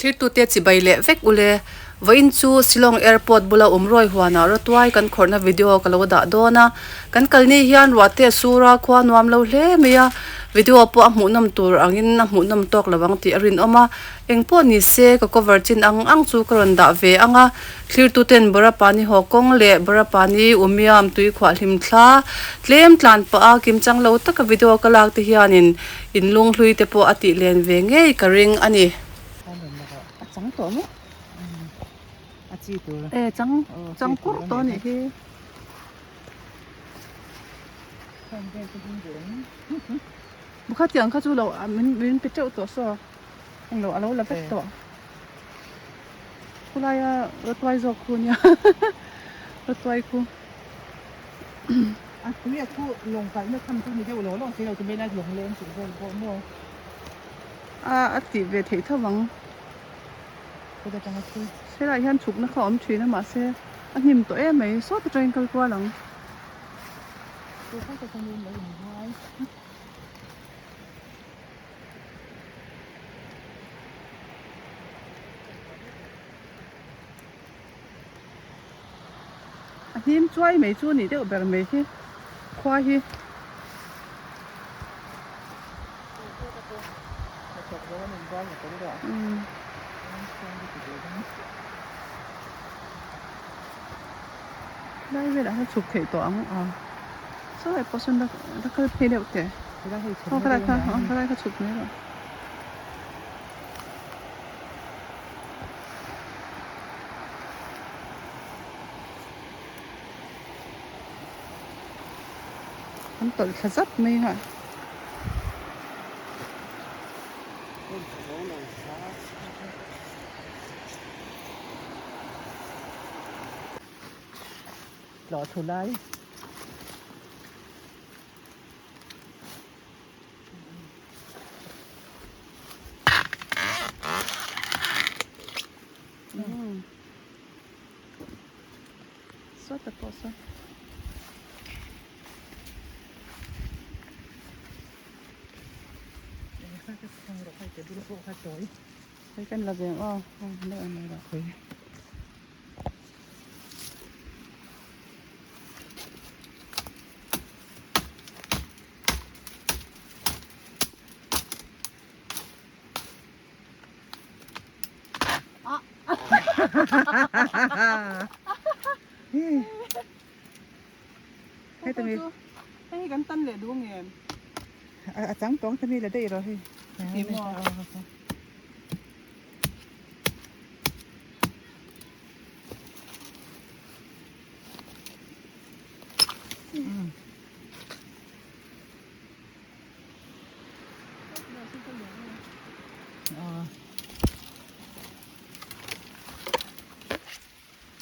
Thlirtute chibai leh vek ule. Vawiin chu Shillong Airport bula Umrawi huanah rawtuai kan khawrhna video ka lo dah dawn a. Kan kalni hian ruahte a sur a, khua nuam lo hle mai a. Video pawh a hmuhnawm tur angin a hmuhnawm tawk lo ang tih a rinawm a. Eng pawh ni se ka cover chin ang ang chu ka rawn dah ve ang a. Thlirtuten Barapani haw kawng leh Barapani Umiam tui khuah hlim thla tlem tlan pah a kimchang lo taka video ka lak te hianin in lunghlui te pawh a tih len ve ngei ka ring a ni. A chang tawh maw? A chi tur. E chang chang kur tawh a nih hi. Bukha tiang kha chu lo min min pe teuh tawh saw. Englo a lo la vek tawh. Khulaia rawtuai zawk khu nia rawtuai khu. A tui a thu lawng kalna tham chu ni deuh lo lo si lo ti mai lai lawng leng tih vel pawh maw. A a tih ve theih tho ang. Kut atanga thu. Helaiah hian chhukna kha a awm thin a mahse a hnim tawh em mai sawt atangin kal kual ang. Kut atangin lo inbuai. A hnim chuai mai chu nih deuh ber mai hi khua hi. Lai velah hian chhuk theih tawh ang a saw lai pawh sawn la kal phei deuh teh aw khalai kha aw khalai kha chhuk mai rawh. An tawlh thla zat mai a. Tlawh thu lai. Sawta pawh saw. Hei kan la ve ang aw. Hei Hei kan tan leh duh ngem. A chang tawng ta mi la daih rawh hei. Ti maw?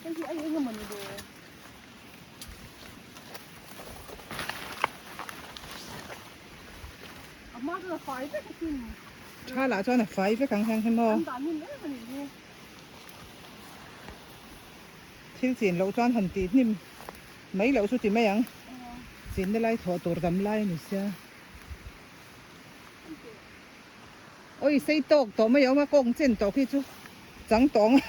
Hei hi a eng emaw ni le? A hma chuan a fai vek asin. Tha lah chuan a fai vek ang hian hi maw? An dah hnim em a nih hi. Thil chin loh chuan han tih hnim mai loh chu ti mai ang. Chinna lai thawh tur dam lai a ni sia. Awi sei tawk tawh mai a awm a, kawng chen tawh khi chu chang tawng a.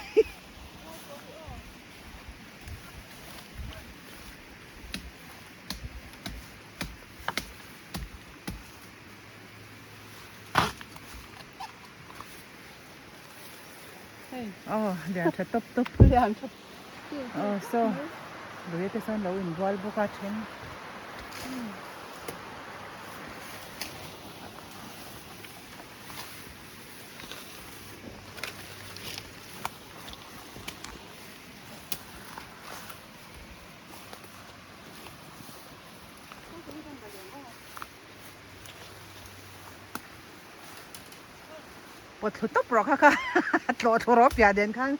Aw lian tha tawp tawp. Lian tha Aw saw lui te sawn lo inbual bawk a then. Pawt thlu tawp rawh kha kha tlawh thlu rawh piah den khan.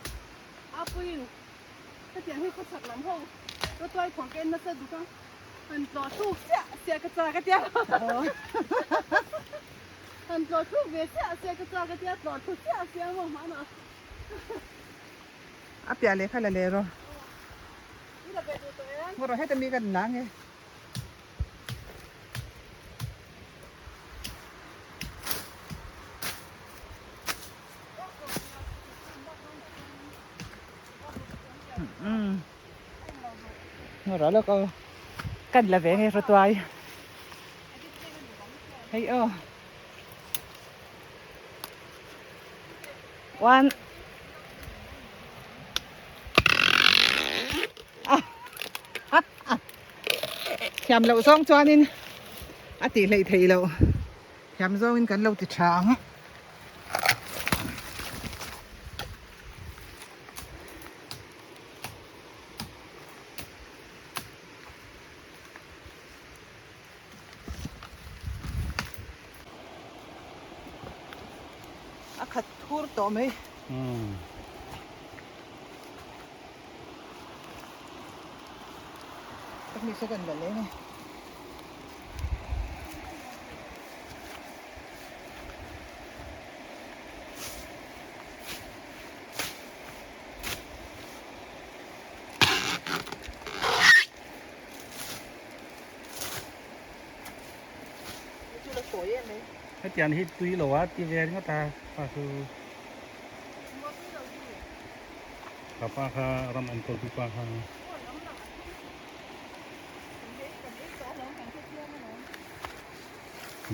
A puiin hetiang hi khawchhak lam ho rawtuai phawrh ka en nasa duk a, han tlawh thluk chiah chiah ka chak a tia han tlawh thluk ve chiah chiah ka chak a tia tlawh thlu chiah chiah maw hmanah. A piah leh kha la leh rawh. I la ve duh tawh em? Ngaw rawh heta mi kan la nge. Rawh lawk aw. Kan la ve nge rawtuai. Hei aw. One. Thiam loh zawng chuanin a tih hleih theih loh. Thiam zawngin kan lo ti tha ang. A khat thur tawh mai. Ka hmi saw kan la leng e. Hetiang hi tui lo a ti ve ringawt a pa chu ka pa kha ram enkawl tu pa kha.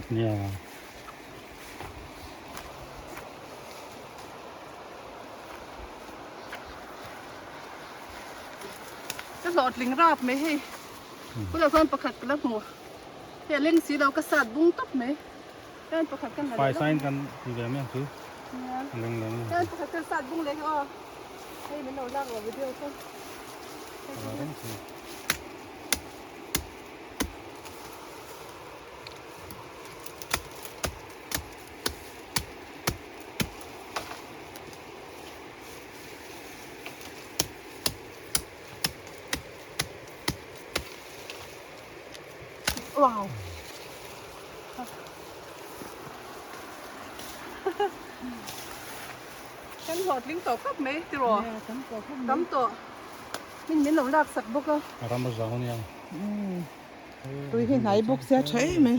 Nia. Ka hlawhtling rap mai hei bulah khuan pakhat ka la hmu hei a leng si lo ka sat bung tawp mai hian pakhat kan la leh Faisa in kan ti ve mai ang chu a leng lo mai hian pakhat kan sat bung leh hi aw hei min lo lak lo video chu. Wow. Kan hlawhtling tawh khawp mai tiraw? Tam tawh. Min min lo lak sak bawk a. A ram a zau ania. Tui hi hnai bawk sia tha em mai.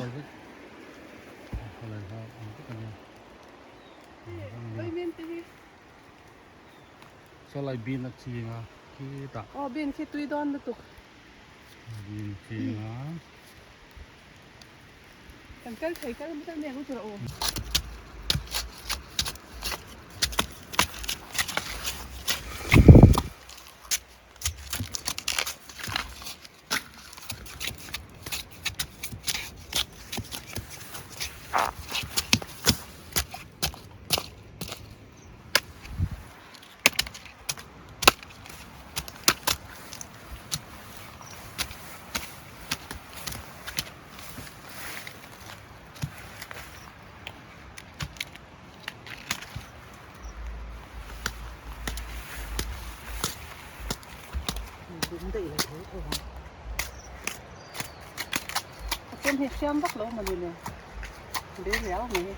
Saw lai bin a ching a khitah. Aw bin khi tui dawn lutuk. Bin ching a. Kan kal thei kal kal mek lutuk a aw. A chen hi hriam vak lo mawni le be riau mai.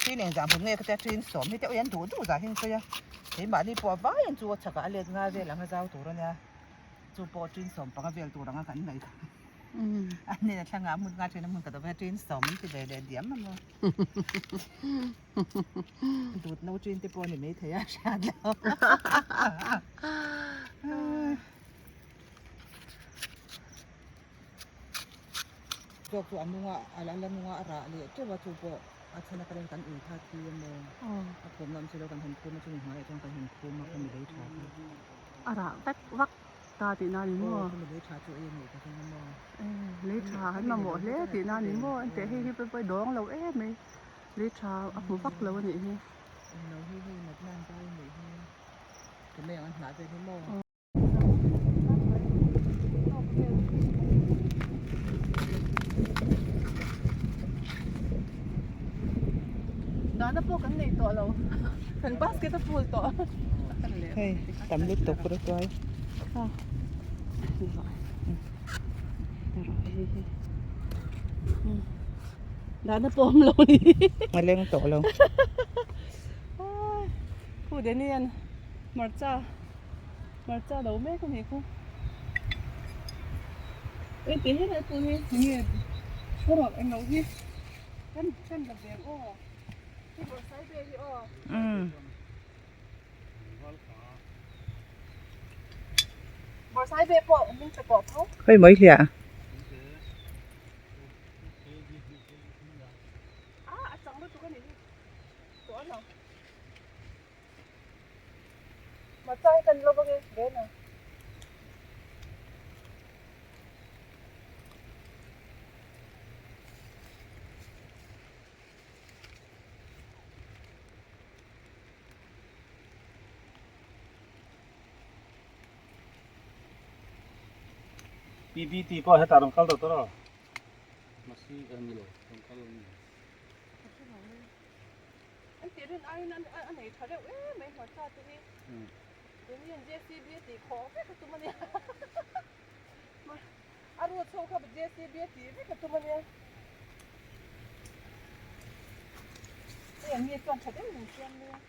Tui leng zah hmun nge ka tia train sawm hi te ui an duh duh zah hi an sawi a. Keimahni pawh a vaiin chu a chhakah a let nga vel ang a zau tur a nia. Chu pawh ṭin 15 vel tur anga kan ngaih kha. A hnena thlangah a hmun nga ṭhen a hmun ka dawp a ṭin sawm an ti ve leh diam a maw. Dut no ṭin te pawh a ni maithei a hriat lo. Zawk chu a nung a a la nung a a rah leh teuh a chu pawh a chhan a karen kan ui kha thi a maw a phum lam chu lo kan han phum a chumi hmaiah chuan kan han phum a khami lei tha kha a rah vek vak ta tihna a ni maw aw khami lei tha chu ei a nih ka ring a maw lei tha an mamawh hle tihna a ni maw engteh hei hi pawh a dawng lo em mai lei tha a hmu vak lo a nih hi englo hi hei natna an kai a nih hi tumei ang an hnah vel hi maw. Dahna pawh kan nei tawh lo kan basket a full tawh hei tam lutuk pawh chuai dahna pawh awm lo ni a leng tawh lo khu Daniel hmarcha Hmarcha lo mek a nih khu. Eng tih hi pu hi enge kawrawk eng lo hi kan kan la ve ang aw hi bawrhsai ve hi aw. Bawrhsai ve pawh min pe tawh tho. Khawi mai hliah. A a chang lutuk a nih hi tawh a lo. Hmarcha hi kan lo vang e ven a. PBT pawh hetah rawn kal tawh tawh rawh. Masi a ni lo, rawn kal a ni. An tih rin aiin a nei tha reuh em mai hmarcha te hi. Tuni hian JCB a tih khawh vek a tum a nia. A root ho kha JCB a tih vek a tum a nia. Hei an mi chuan tha deuhin an siam mai a.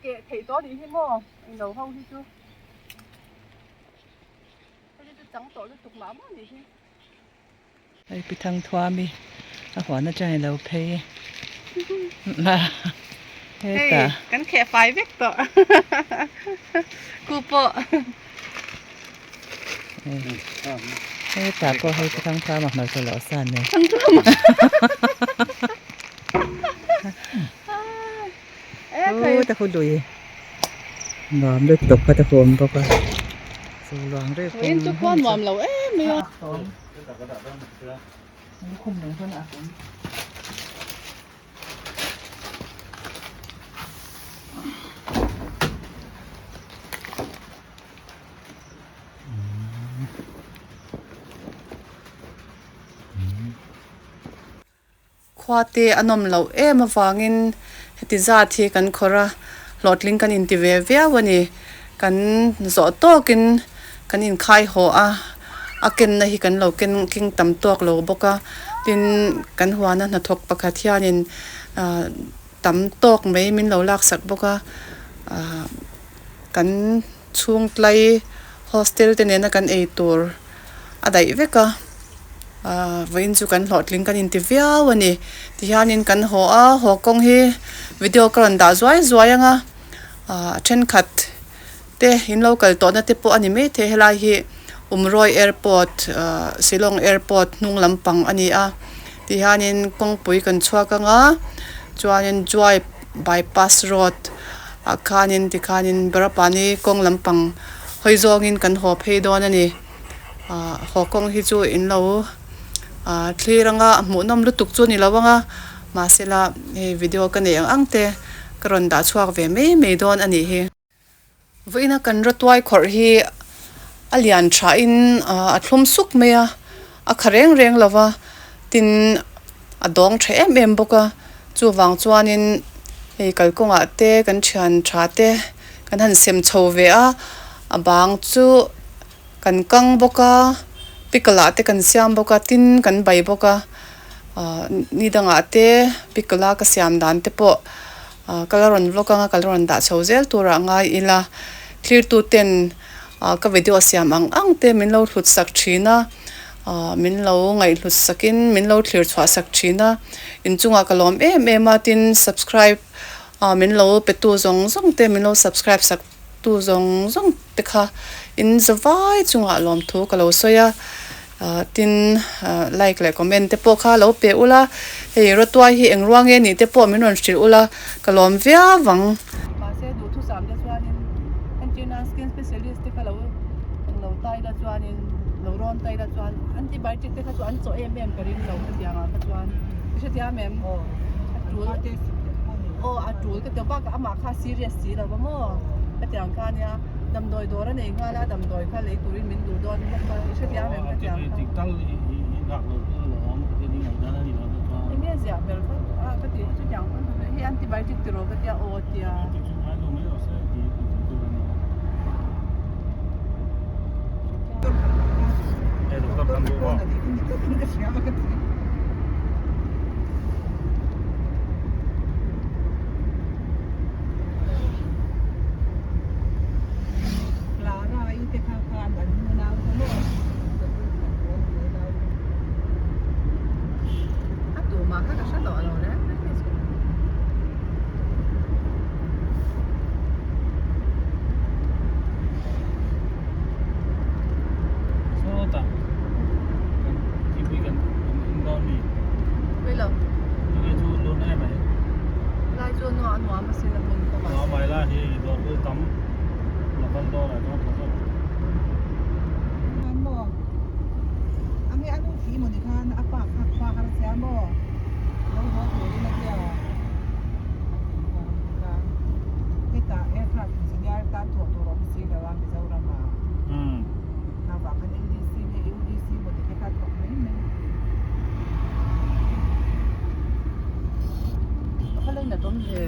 Keh theih tawh anih hi maw englo ho hi chu hei chu chang tawh lutuk mah mah anih hi. Hei pi Thangthuami a huan atang i lo phei heta kan kheh fai vek tawh ku pawh heta pawh hei pi Thangthuama hmarcha lawh san nei Thangthuama Aw ta khu lui nuam lutuk kha ta khu awm bawk a chu luang rek Vawiin chu khua nuam lo em mai a. Khua te a nawm loh em avangin heti zat hi kan khawrh a, hlawhtling kan inti ve viau a ni. Kan zawh tawkin kan inkhai haw a, a kenna hi kan lo ken keng tam tawk lo bawk a. Tin, kan huana hnathawk pakhat hianin ah tam tawk mai min lo laksak bawk a, ah kan chhungtlai hostel te nena kan ei tur a daih vek a ahh vawiin chu kan hlawhtling kan inti viau a ni tihianin kan haw a haw kawng hi video ka rawn dah zuai zuai ang a ahh thenkhat te in lo kal tawhna te pawh a ni maithei helai hi Umrawi airport ahh Shillong airport hnung lampang a ni a tihianin kawngpui kan chhuak ang a chuanin Juai bypass road ah khanin tikhanin Barapani kawng lampang hawi zawngin kan haw phei dawn a ni ah haw kawng hi chu in lo ah thlir anga hmuhnawm lutuk chu a ni lo ang a mahsela hei video ka neih ang ang te ka rawn dah chhuak ve mai mai dawn a nih hi. Vawiina kan rawtuai khawrh hi a lian thain ah a thlum suk mai a a kha reng reng lo va. Tin a dawng tha em em bawk a chuvang chuanin hei kalkawngah te kan thian tha te kan han sem chho ve a a bang chu kan kang bawk a pickle ah te kan siam bawk a tin kan bai bawk a ah ni dangah te pickle a ka siam dan te pawh ah ka la rawn vlog anga ka la rawn dah chho zel turah ngai ila thlir tu ten ah ka video siam ang ang te min lo hlut sak thin a. Ahh min lo ngaihhlut sakin min lo thlir chhuah sak thin a, inchungah ka lawm em em a, tin subscribe ah min lo pe tu zawng zawng te min lo subscribe sak tu zawng zawng te kha in za vai chungah lawmthu ka lo sawi a, ah tin ah like leh comment te pawh kha lo pe ula, hei rawtuai hi eng ruang nge nih te pawh min rawn hrilh ula ka lawm viau ang. Mahse duhthusam te chuanin entirna skin specialist te kha lo lo tai la chuanin. Lo rawn tai la chuan antibiotic te kha chu an chawh em em ka ring lo khatiang ah kha chuan i hrethiam em? Aw a tul aw a tul ka ti bakah amah kha serious si lo va maw khatiang kha ania damdawi dawr a nei nghal a damdawi kha lei turin min duh dawn bawk a i hrethiam em khatiang kha eng nge ziah ber kha a ka ti chutiang hei antibiotic tiraw ka tia aw tia. A tumah kha ka hre tawh lo reng reng hi chu. Sawtah kan thingpui kan kan in dawn mi. Pui lo. Tunge chu lun em mai. Lai chu nuam a nuam asin a hmun kawng ah. Nuam mai lai hi dawr kul tam local dawr ah chuan tha zawk. Khan maw ange a nu thi mawni khan a pa kha khua har sia maw lo haw turin a tia a ti kha hetah aircraft engineer tan thawh tur awm si lo a Mizoram ah kha vang khan LDC nge UDC mawni te kha thawk mai mai. A va lainat awm ve.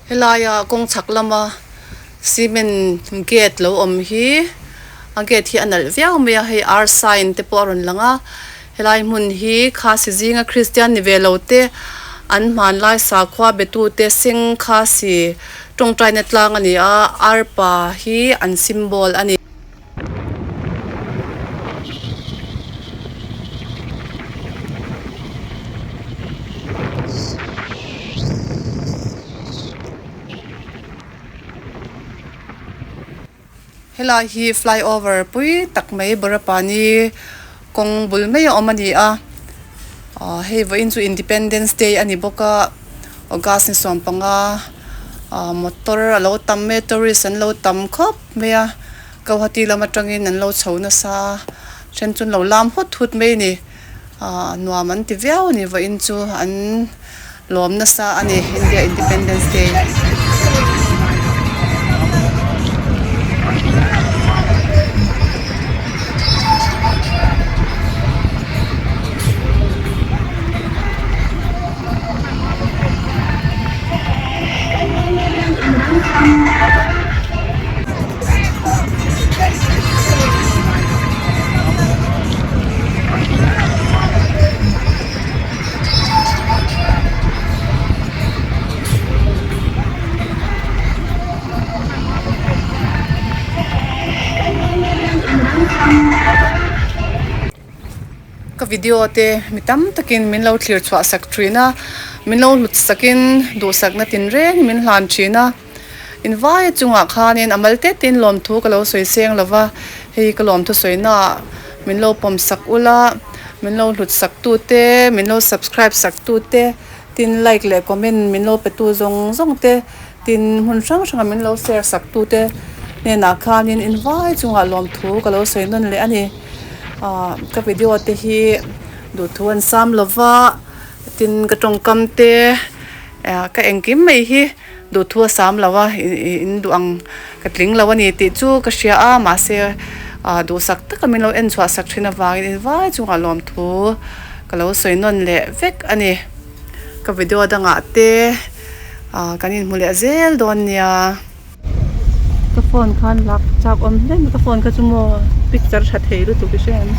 Helaia kawng chhak lama cement gate lo awm hi a gate hi a nalh viau mai a hei ar sign te pawh a rawn lang a helai hmun hi khasi zinga kristian ni ve lo te an hmanlai sakhua be tu te seng khasi tawngtaina tlang a ni a arpa hi an symbol a ni. Helai hi flyover pui tak mai Barapani kawng bul mai a awm a ni a ah hei vawiin chu independence day a ni bawk a august ni sawmpanga ah motor a lo tam mai a tourist an lo tam khawp mai a Guwahati lam atangin an lo chho nasa a then chu an lo lam hut hut mai a ni ah nuam an ti viau a ni vawiin chu an lawm nasa a ni India Independence Day. Ka video te mi tam takin min lo thlir chhuah sak thin a min lo hlut sakin duhsakna tinreng min hlan thin a invaia chungah khanin a mal te tein lawmthu ka lo sawi seng lo va hei ka lawmthu sawi naah min lo pawm sak ula min lo hlut sak tu te min lo subscribe sak tu te tin like leh comment min lo pe tu zawng zawng te tin hmun hrang hranga min lo share sak tu te hnenah khanin invai chungah lawmthu ka lo sawi nawn leh a ni ah ka video te hi duhthu an sam lo va tin ka tawngkam te ah ka engkim mai hi duhthu a sam lo a in duh ang ka tling lo a ni tih chu ka hria a mahse ah duhsak taka min lo en chhuah sak thin avangin invai chungah lawmthu ka lo sawi nawn leh vek a ni ka video dangah te ah kan inhmu leh zel dawn nia. Ka phone khan lak chak awm hle mai ka phone kha chu maw picture tha thei lutuk i hre em.